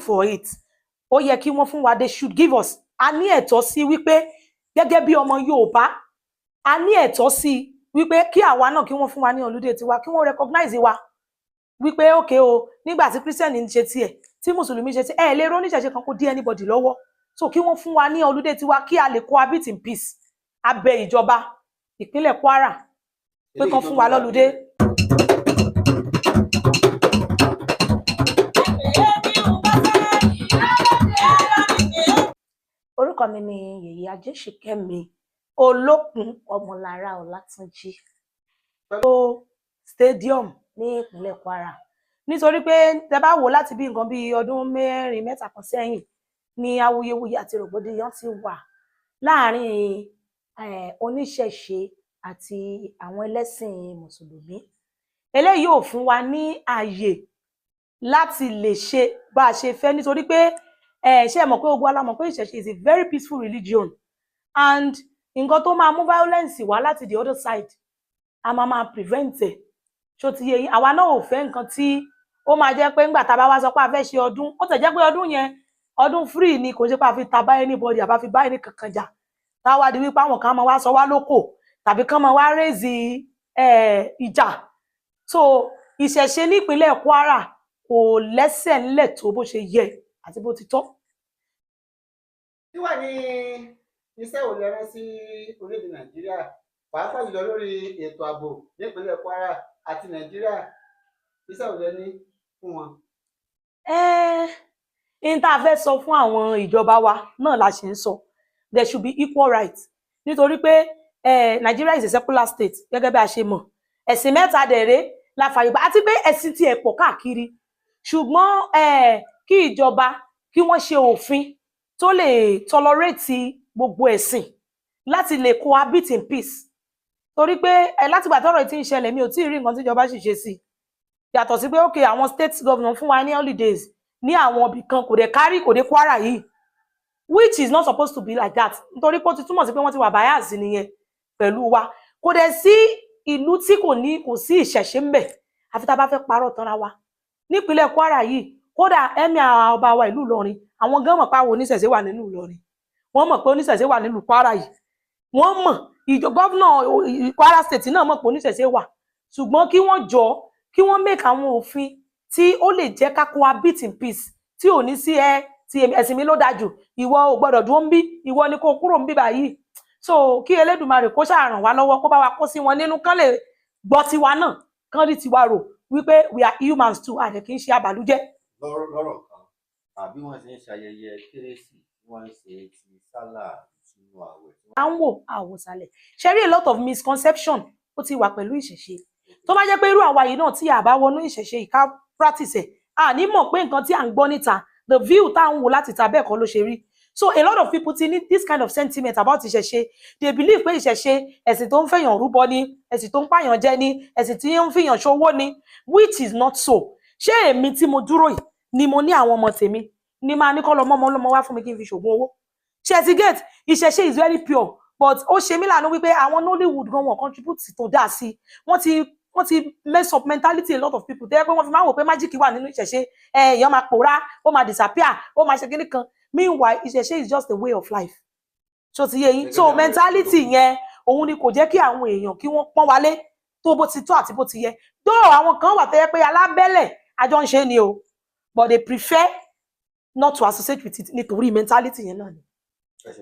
for it. Ó yẹ kí wọ́n fún wa. They should give us. A ní ẹ̀tọ́ sí wípé gẹ́gẹ́ bí ọmọ Yorùbá, a ní ẹ̀tọ́ sí wípé kí àwa náà, kí wọ́n fún wa ní holiday tiwa, kí wọ́n recognize wa wípé okay o, nígbà tí Christian ń ṣe tiẹ̀, tí Mùsùlùmí ṣe tiẹ̀, ẹ lè róníṣẹ̀ṣe kan kó dí anybody lọ́wọ́. So kí wọ́n fún wa ní holiday tiwa, kí a lè cohabit in peace. Abẹ ìjọba ìpínlẹ̀ Kwara pé kán fún wa l'holiday. Orúkọ mi ni Yèyé Ajéṣìkẹ́mi Olókun Ọmọlára Ọlátúnjí. Stadium ní ìpínlẹ̀ Kwara. Nítorí pé tẹ bá wò, láti bí nǹkan bíi ọdún 4, 3 kan sẹ́yìn ni awuyewuye àti rògbòdìyàn ti wà láàrin oníṣẹ̀ṣe àti àwọn ẹlẹ́sìn Mùsùlùmí. Eléyìí ò fún wa ní ààyè láti lè ṣe bá a ṣe fẹ́, nítorí pé ṣé ẹ mọ̀ pé gbogbo wa la mọ̀ pé ìṣẹ̀ṣe is a very peaceful religion, and nǹkan tó máa mú violence wá láti the other side, a máa máa prevent ẹ̀. Ṣó ti yé yín? Àwa náà ò fẹ́ nǹkan tí ó máa jẹ́ pé ńgbà tá a bá wá sọ pé a fẹ́ ṣe ọdún, ó tẹ̀ jẹ́ pé ọdún yẹn, ọdún free ni, kò ṣe pé a fi ta bá anybody àbá fi bá ẹni kankan jà, táwa di wípé àwọn kan máa wá sọ wá lóko tàbí kán máa wá raise ìjà. So ìṣẹ̀ṣe nípínlẹ̀ Kwara kò lẹ́sẹ̀ ńlẹ̀ tó bó ṣe yẹ àti bó ti tọ́. Kí wà ní iṣẹ́ wo lẹ rán sí orílẹ̀-èdè Nàìjíríà, pàápàá jùlọ lórí ètò ààbò nípínlẹ̀ Kwara àti Nàìjíríà? Iṣẹ́ wo lẹ ní fún wọn? N tá a fẹ́ sọ fún àwọn ìjọba wa náà la ṣe ń sọ. There should be equal rights, nítorí pé Nigeria is a secular state gẹ́gẹ́ bí a ṣe mọ̀. Ẹ̀sìn mẹ́ta dẹ̀rẹ́ la fàyè gbà, àti pé ẹ̀sìn tiẹ̀ pọ̀ káàkiri. Ṣùgbọ́n kí ìjọba kí wọ́n ṣe òfin tó lè tolerate gbogbo ẹ̀sìn láti lè cohabit in peace, torí pé látìgbà tọ́rọ̀ yìí ti ń ṣẹlẹ̀, mi ò tí ì rí nǹkan tíjọba sì ṣe sí i, yàtọ̀ sí pé okay, àwọn state governor fún wa ní holidays ní àwọn ibì kan, kò dé kárí, kò dé Kwara yìí, which is not supposed to be like that, nítorí pé ó ti túmọ̀ sí pé wọ́n ti wà bias nìyẹn pẹ̀lú wa. Kò dẹ̀ sí ìlú tí kò ní kò sí ìṣẹ̀ṣe ńbẹ̀, àfi tá a bá fẹ́ parọ́ tanra wa. Nípínlẹ̀ Kwara yìí, kódà emir ọba wa ìlú Ìlọrin, àwọn gan mọ̀ pé àwọn oníṣẹ̀ṣe wà nínú Ìlọrin, wọ́n mọ̀ pé oníṣẹ̀ṣe wà nílùú Kwara yìí, wọ́n mọ̀. Ìjọ governor Kwara State náà mọ̀ pé oníṣẹ̀ṣe wà. Ṣùgbọ́n kí wọ́n jọ, kí wọ́n make àwọn òfin tí ó lè jẹ́ ká cohabit in peace, tí ò ní sí ẹ ti ẹ̀sìn mi ló dáa jù, ìwọ ò gbọ́dọ̀ dúró ń bí, ìwọ ni kó kúrò ń bí báyìí. So kí Elédùmarè kó ṣáà ràn wá lọ́wọ́, kó bá wa kó sí wọn nínú, kán lè gbọ́ tiwa náà, kán rí tiwa rò wípé we are humans too, àdẹ kì í ṣe àbàlújẹ́. Lọ́rọ̀ kan, àbí wọ́n ṣe ń ṣayẹyẹ Kérésì, wọ́n ń ṣe ti sálà, ìtúnu ààwẹ̀ tí À ń wò àwòsàlẹ̀ ṣe rí, a lot of misconception ó ti wà pẹ̀lú ìṣẹ̀ṣe. Tó bá jẹ́ pé irú àwa yìí náà tí a bá wọnú ìṣẹ̀ṣe ìka practice ẹ̀, a ní mọ̀ pé nǹkan tí à ń gbọ́ níta, the view tá à ń wò láti ta, bẹ́ẹ̀ kọ́ ló ṣe rí. So a lot of people ti ní this kind of sentiment about ìṣẹ̀ṣe. They believe pé ìṣẹ̀ṣe, ẹ̀sìn tó ń fẹ̀yàn rúbọ ni, ẹ̀sìn tó ń pààyàn jẹ ni, ẹ̀sìn tí ń fìyàn ṣòwò ni, which is not so. Ṣé èmi tí mo dúró yìí ni mo ní àwọn ọmọ tèmi ni máa ní kọ́ lọ mọ́mọ́ ọlọ́mọ wá fún mi kí n fi ṣògùn owó? Ṣé ẹ ti get? Ìṣẹ̀ṣe is very pure, but ó ṣe mí láàánú wípé àwọn Nollywood gan, wọn contribute tó dáa sí. Wọ́n ti mess up mentality a lot of people tẹ́ pé wọ́n fi máa ń wò pé magic wà nínú ìṣẹ̀ṣe, ẹ èèyàn máa pòórá, ó máa disappear, ó máa ṣe kíní kan. Meanwhile, ìṣẹ̀ṣe is just a way of life. Ṣó ti yé yín? So mentality yẹn, òun ni kò jẹ́ kí àwọn èèyàn kí wọ́n pọ́n wálé tó bó ti tó àti bó ti yẹ. Though àwọn kan wà tó yẹ pé alábẹ́lẹ̀ àjọ ń ṣe ni o, but they prefer not to associate with it nítorí mentality yẹn náà ni. Ẹ ṣe.